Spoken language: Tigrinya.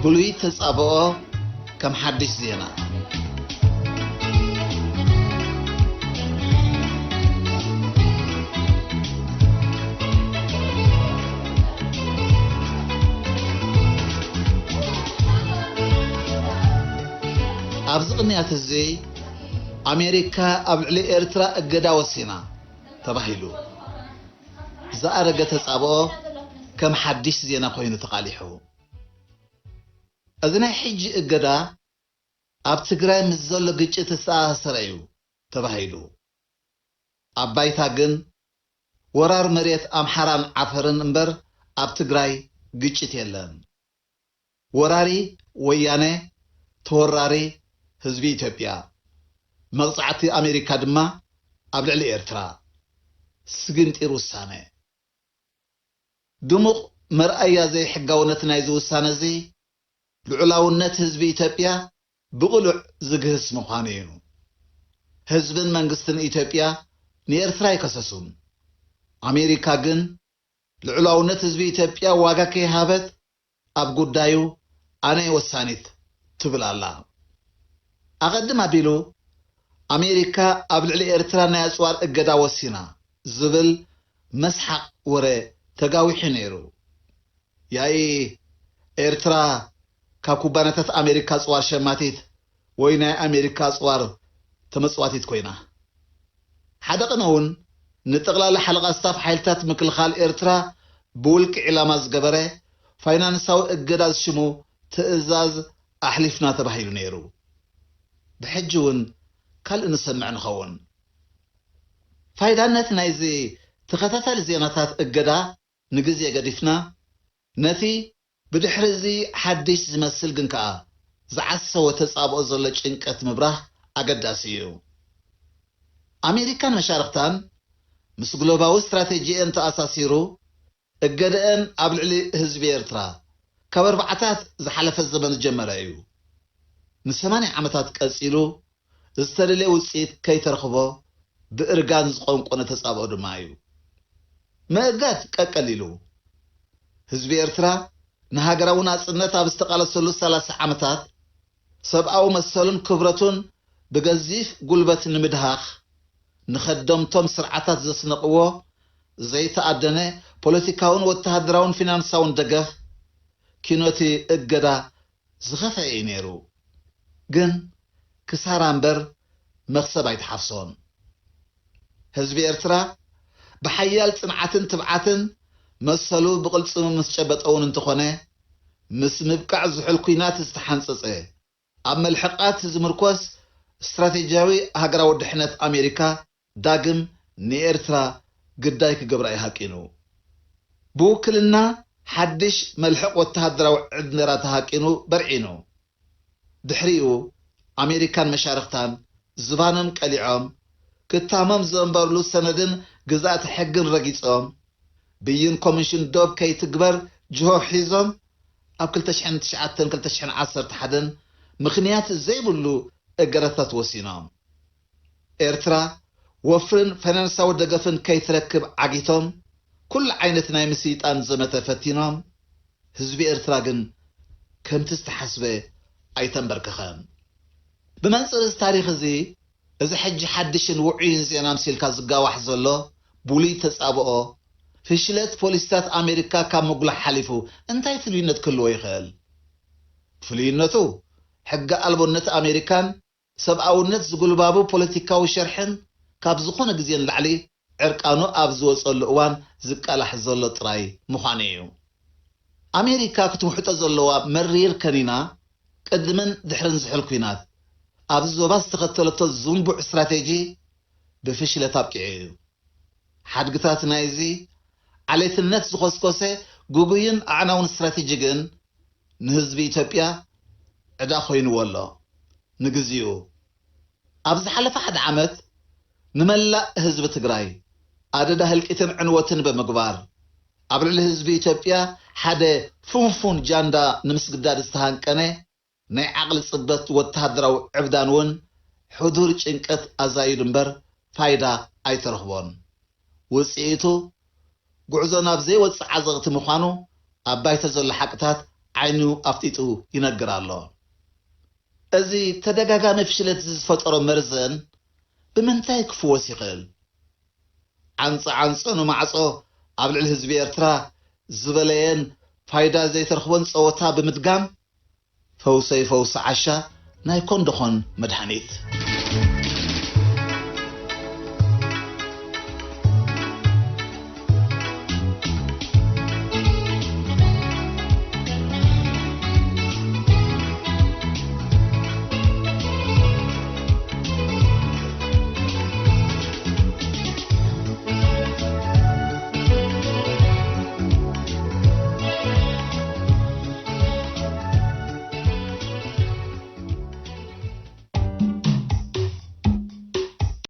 ብሉይ ተጻብኦ ከም ሓድሽ ዜና። ኣብዚ ቅንያት እዚ ኣሜሪካ ኣብ ልዕሊ ኤርትራ እገዳ ወሲና ተባሂሉ። ዝኣረገ ተጻብኦ ከም ሓድሽ ዜና ኮይኑ ተቓሊሑ። እዚ ናይ ሕጂ እገዳ ኣብ ትግራይ ምስ ዘሎ ግጭት ዝተኣሳሰረ እዩ ተባሂሉ። ኣብ ባይታ ግን ወራር መሬት ኣምሓራን ዓፈርን እምበር ኣብ ትግራይ ግጭት የለን። ወራሪ ወያነ፣ ተወራሪ ህዝቢ ኢትዮጵያ። መቕጻዕቲ ኣሜሪካ ድማ ኣብ ልዕሊ ኤርትራ። ስግንጢር ውሳነ። ድሙቕ መርኣያ ዘይሕጋውነት ናይዚ ውሳነ እዚ፣ ልዑላውነት ህዝቢ ኢትዮጵያ ብቕሉዕ ዝግህስ ምዃኑ እዩ። ህዝብን መንግስትን ኢትዮጵያ ንኤርትራ ኣይከሰሱን። ኣሜሪካ ግን ልዑላውነት ህዝቢ ኢትዮጵያ ዋጋ ከይሃበት ኣብ ጉዳዩ ኣነ እየ ወሳኒት ትብል ኣላ። ኣቐድም ኣቢሉ ኣሜሪካ ኣብ ልዕሊ ኤርትራ ናይ ኣጽዋር እገዳ ወሲና ዝብል መስሓቕ ወረ ተጋዊሑ ነይሩ። ያኢ ኤርትራ ካብ ኩባንያታት ኣሜሪካ ኣጽዋር ሸማቲት ወይ ናይ ኣሜሪካ ኣጽዋር ተመጽዋቲት ኮይና። ሓደ ቅነ እውን ንጠቕላላ ሓለቓ ስታፍ ሓይልታት ምክልኻል ኤርትራ ብውልቂ ዒላማ ዝገበረ ፋይናንሳዊ እገዳ ዝሽሙ ትእዛዝ ኣሕሊፍና ተባሂሉ ነይሩ። ብሕጂ እውን ካልእ ንሰምዕ ንኸውን። ፋይዳነት ናይዚ ተኸታታሊ ዜናታት እገዳ ንግዜ ገዲፍና፣ ነቲ ብድሕሪ እዚ ሓድሽ ዝመስል ግን ከኣ ዝዓሰወ ተጻብኦ ዘሎ ጭንቀት ምብራህ ኣገዳሲ እዩ። ኣሜሪካን መሻርኽታን ምስ ግሎባዊ ስትራተጂኤን ተኣሳሲሩ፣ እገደአን ኣብ ልዕሊ ህዝቢ ኤርትራ ካብ ኣርባዓታት ዝሓለፈ ዘመን ዝጀመረ እዩ። ንሰማንያ ዓመታት ቀጺሉ፣ ዝተደልየ ውጽኢት ከይተረኽቦ ብእርጋን ዝቆንቆነ ተጻብኦ ድማ እዩ። ምእጋድ ቀቀሊሉ። ህዝቢ ኤርትራ ንሃገራዊ ናጽነት ኣብ ዝተቓለሰሉ ሰላሳ ዓመታት፣ ሰብኣዊ መሰሉን ክብረቱን ብገዚፍ ጉልበት ንምድሃኽ፣ ንኸደምቶም ስርዓታት ዘስነቕዎ ዘይተኣደነ ፖለቲካውን ወተሃደራውን ፊናንሳውን ደገፍ፣ ኪኖቲ እገዳ ዝኸፍአ እዩ ነይሩ። ግን ክሳራ እምበር መኽሰብ ኣይተሓፍሶን። ህዝቢ ኤርትራ ብሓያል ጽንዓትን ትብዓትን መሰሉ ብቕልጽሙ ምስ ጨበጠ እውን እንተኾነ፣ ምስ ምብቃዕ ዝሑል ኲናት ዝተሓንጸጸ፣ ኣብ መልሕቓት ዝምርኮስ ስትራቴጂያዊ ሃገራዊ ድሕነት ኣሜሪካ ዳግም ንኤርትራ ግዳይ ክገብራ እዩ ሃቂኑ። ብውክልና ሓድሽ መልሕቕ ወተሃደራዊ ዕንደራ ተሃቂኑ በርዒኑ። ድሕሪኡ ኣሜሪካን መሻርኽታን ዝባኖም ቀሊዖም፣ ክታሞም ዘንበርሉ ሰነድን ግዝኣተ ሕግን ረጊጾም፣ ብይን ኮሚሽን ዶብ ከይትግበር ጅሆ ሒዞም፣ ኣብ ክልተ ሽሕን ትሽዓተን ክልተ ሽሕን ዓሰርተ ሓደን ምኽንያት ዘይብሉ እገዳታት ወሲኖም። ኤርትራ ወፍርን ፋይናንሳዊ ደገፍን ከይትረክብ ዓጊቶም፣ ኩሉ ዓይነት ናይ ምስይጣን ዘመተ ፈቲኖም። ህዝቢ ኤርትራ ግን ከምቲ ዝተሓስበ ኣይተንበርከኸን። ብመንጽር እዚ ታሪኽ እዚ፣ እዚ ሕጂ ሓድሽን ውዑይን ዜና ምሲልካ ዝጋዋሕ ዘሎ ብሉይ ተጻብኦ፣ ፍሽለት ፖሊሲታት ኣሜሪካ ካብ ምጉላሕ ሓሊፉ እንታይ ፍሉይነት ክህልዎ ይኽእል? ፍሉይነቱ፣ ሕገ ኣልቦነት ኣሜሪካን ሰብኣውነት ዝጉልባቡ ፖለቲካዊ ሸርሕን ካብ ዝኾነ ግዜ ንላዕሊ ዕርቃኑ ኣብ ዝወጸሉ እዋን ዝቃላሕ ዘሎ ጥራይ ምዃኑ እዩ። ኣሜሪካ ክትውሕጦ ዘለዋ መሪር ከኒና፣ ቅድምን ድሕርን ዝሑል ኲናት፣ ኣብዚ ዞባ ዝተኸተለቶ ዝንቡዕ ስትራቴጂ ብፍሽለት ኣብቂዑ እዩ። ሓድግታት ናይዚ ዓሌትነት ዝኾስኮሰ ግጉይን ኣዕናውን ስትራቴጂ ግን ንህዝቢ ኢትዮጵያ ዕዳ ኮይንዎ ኣሎ። ንግዚኡ፣ ኣብ ዝሓለፈ ሓደ ዓመት ንመላእ ህዝቢ ትግራይ ኣደዳ ህልቂትን ዕንወትን ብምግባር፣ ኣብ ልዕሊ ህዝቢ ኢትዮጵያ ሓደ ፍንፉን ጃንዳ ንምስግዳድ ዝተሃንቀነ ናይ ዓቕሊ ጽበት ወተሃደራዊ ዕብዳን እውን ሕዱር ጭንቀት ኣዛይዱ እምበር ፋይዳ ኣይተረኽቦን። ውጽኢቱ፣ ጉዕዞ ናብ ዘይወጽእ ዓዘቕቲ ምዃኑ ኣብ ባይታ ዘሎ ሓቅታት ዓይኑ ኣፍጢጡ ይነግር ኣሎ። እዚ ተደጋጋሚ ፍሽለት ዝፈጠሮ መርዘን ብምንታይ ክፍወስ ይኽእል? ዓንጸ ዓንጸ ንማዕጾ ኣብ ልዕሊ ህዝቢ ኤርትራ ዝበለየን ፋይዳ ዘይተረኽቦን ጸወታ ብምድጋም ፈውሰይ ፈውሲ ዓሻ ናይ ኮንዶኾን መድሃኒት።